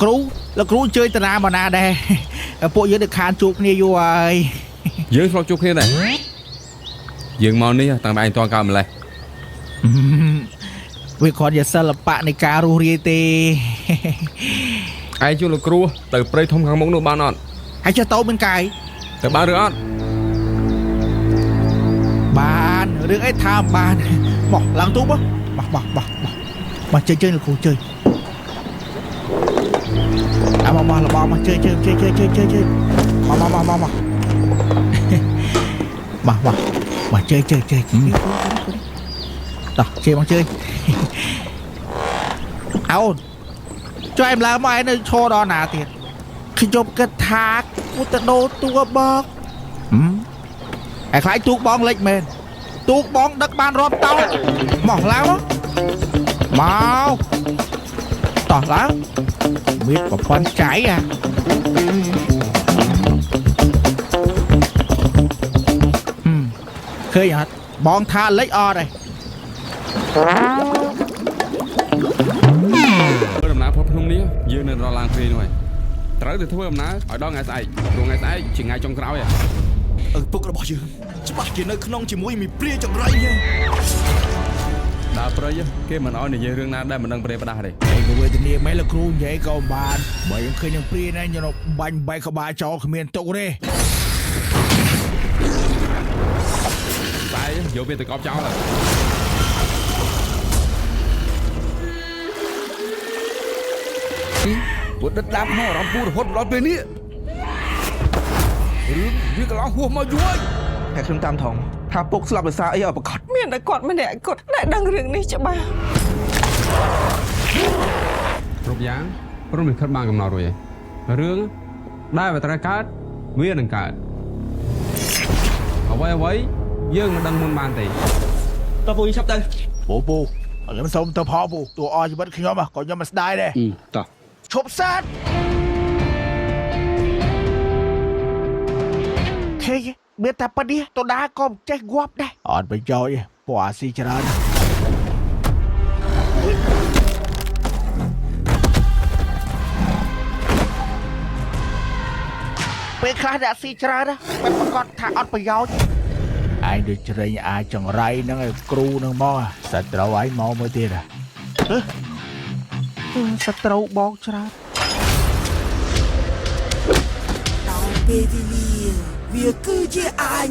គ្រូលោកគ្រូអញ្ជើញតាណាមកណាដែរពួកយើងដូចខានជួបគ្នាយូរហើយ យើងធ្លាប់ជួបគ្នាដែរយើងមកនេះតាំងពីឯងតកើម្លេះ វាគ្រាន់ជាសិល្បៈនៃការរស់រាយទេ ឯងជួបលោកគ្រូទៅព្រៃធំខាងមុខនោះបានអត់ ហើយចេះតោមានកាយ ទៅបានឬអត់ បានរឿងអីថាបានមកឡើងទូកមកមកមកមកមកជើញជើញលោកគ្រូជើញអើមកមកលបងមកជើញជើញជើញជើញជើញជើញជើញមកមកមកមកមកមកមកមកជើញជើញជើញតោះជើញមកជើញអោជួយឡើងមកឯនៅឈរដល់ណាទៀតខ្ញុំគិតថាគួរទៅដូរតួបងឯខ្លាចទូកបងលិចមែនទូកបងដឹកបានរាប់តោនមកឡើងមកតោះឡើងមានប្រព័ន្ធចៃអាឃើញអត់បងថាលិចអត់ទេ ធ្វើដំណើរផុតភ្នំនេះយើងនៅដល់ឡើងព្រៃនោះហើយត្រូវតែធ្វើដំណើរឲ្យដល់ថ្ងៃស្អែកព្រោះថ្ងៃស្អែកជាថ្ងៃចុងក្រោយ ឪពុករបស់យើងច្បាស់ជានៅក្នុងជាមួយមីព្រាចង្រៃហ្នឹង ដើរព្រៃគេមិនឲ្យនិយាយរឿងណាដែលមិនដឹងប្រេផ្ដាស់ទេ ឯងក៏វេទនាមែនលោកគ្រូនិយាយក៏បានបើខ្ញុំឃើញនឹងព្រាណាខ្ញុំបាញ់បែកក្បាលចោលគ្មានទុកទេ តែយកវាទៅកប់ចោលហើយ ព្រោះដិតដាមក្នុងអារម្មណ៍ពូរហូតមកដល់ពេលនេះរឿងវាកន្លងហួសមកយូរហើយ តែខ្ញុំតាមថងថាពុកស្លាប់ដោយសារអីឲ្យប្រកាស មានតែគាត់ម្នាក់គាត់ដែលដឹងរឿងនេះច្បាស់ គ្រប់យ៉ាងព្រមលិខិតបានកំណត់រួចហើយរឿងដែលវាត្រូវកើតវានឹងកើតអ្វីអ្វីយើងមិនដឹងមុនបានទេ តោះពូយើងឆាប់ទៅ ពូពូខ្ញុំសូមទៅផលពូតួអស់ជីវិតខ្ញុំក៏ខ្ញុំមិនស្ដាយដែរ តោះ ឈប់សាតខេមានតែប៉ុណ្នេះតដាក៏មិនចេះងាប់ដែរអត់ប្រយោជន៍ទេពួកអាស៊ីច្រើនពេលខ្លះអ្នកស៊ីច្រើនណាមិនប្រកាសថាអត់ប្រយោជន៍ឯងដូចជ្រែងអាចចង្រៃហ្នឹងឯងគ្រូហ្នឹងមកសត្រូវឯងមកមួយទៀតហ៎សត្រូវបងច្រើន ដល់ពេលវេលាវាគឺជាអញ